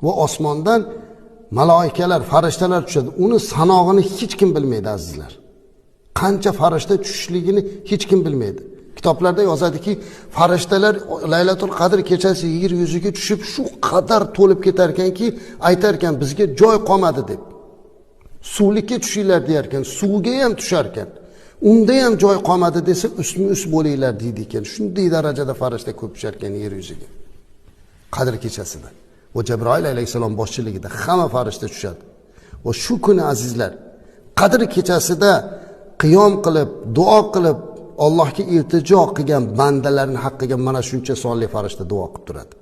Va osmondan maloikalar, farishtalar tushadi. Uni sanog'ini hech kim bilmaydi, azizlar. Qancha farishta tushishligini hech kim bilmaydi. Kitoblarda yozadiki, farishtalar Laylatul Qadr kechasi yer yuziga tushib shu qadar to'lib ketar ekanki, aytar ekan bizga joy qolmadi deb. Suvlikka tushinglar deyar ekan, suvga ham tushar ekan. Unda ham joy qolmadi desa, ustma-ust bo'linglar deydi ekan. Shunday darajada farishta ko'p tushar ekan yer yuziga. Qadr kechasida. Va Jabroil alayhissalom boshchiligida hamma farishta tushadi. Va shu kuni azizlar, Qadr kechasida qiyom qilib, duo qilib, Allohga iltijo qilgan bandalarning haqqiga mana shuncha sonli farishta duo qilib turadi.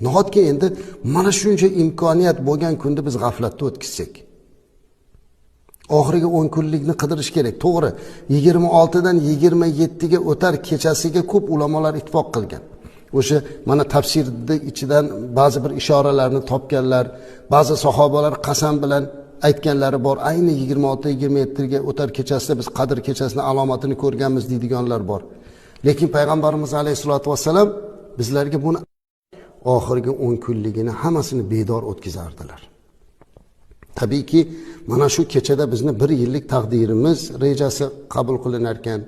Nahotki endi mana shuncha imkoniyat bo'lgan kunda biz g'aflatda o'tkazsak? Oxirgi 10 kunlikni qidirish kerak. To'g'ri, 26 dan 27 ga o'tar kechasiga ko'p ulamolar ittifoq qilgan. O'sha mana tafsirni ichidan ba'zi bir ishoralarni topganlar, ba'zi sahobalar qasam bilan aytganlari bor. Ayni 26-27 ga o'tar kechasida biz Qadr kechasini alomatini ko'rganmiz deydiganlar bor. Lekin payg'ambarimiz alayhisolatu vassalam bizlarga buni oxirgi 10 kunligini hammasini bedor o'tkazardilar. Tabiiyki, mana shu kechada bizni bir yillik taqdirimiz rejasi qabul qilinar ekan.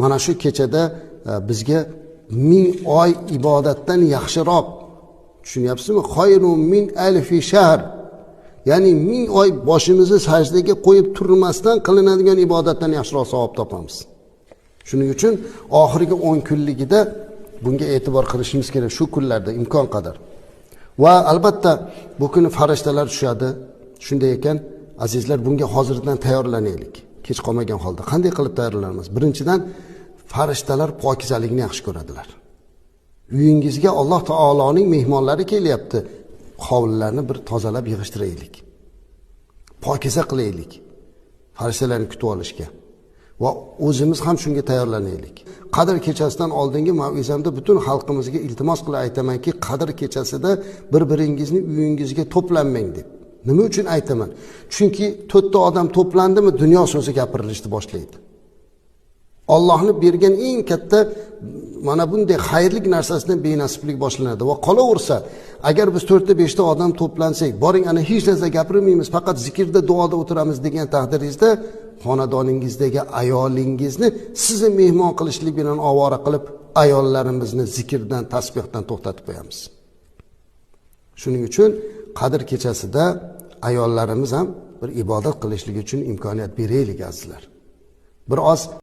Mana shu kechada bizga 1000 oy ibodatdan yaxshiroq, tushunyapsizmi? Xayrun min alfi shahr. Ya'ni 1000 oy boshimizni sajdaga qo'yib turmasdan qilinadigan ibodatdan yaxshiroq savob topamiz. Shuning uchun oxirgi 10 kunligida bunga e'tibor qilishimiz kerak shu kunlarda imkon qadar. Va albatta bu kuni farishtalar tushadi. Shunday ekan, azizlar, bunga hozirdan tayyorlanaylik. Kech qolmagan holda qanday qilib tayyorlanamiz? Birinchidan, farishtalar pokizalikni yaxshi ko'radilar. Uyingizga Alloh taoloning mehmonlari kelyapti. Hovlilarni bir tozalab yig'ishtiraylik. Pokiza qilaylik. Farishtalarni kutib olishga. Va o'zimiz ham shunga tayyorlanaylik. Qadr kechasidan oldingi mav'izamda butun xalqimizga iltimos qilib aytamanki, Qadr kechasida bir-biringizni uyingizga to'planmang deb. Nima uchun aytaman? Chunki 4 ta odam to'plandimi, dunyo so'zi gapirilishni boshlaydi. Allohni bergan eng katta mana bunday xayrli narsasidan benasiblik boshlanadi. Va qolaversa, agar biz 4 ta 5 ta odam to'plansak, boring ana hech narsa gapirmaymiz, faqat zikrda, duoda o'tiramiz degan taqdiringizda xonadoningizdagi ayolingizni sizni mehmon qilishlik bilan ovora qilib, ayollarimizni zikrdan, tasbihdan to'xtatib qo'yamiz. Shuning uchun Qadr kechasida ayollarimiz ham bir ibodat qilishligi uchun imkoniyat beraylik azizlar. Bir oz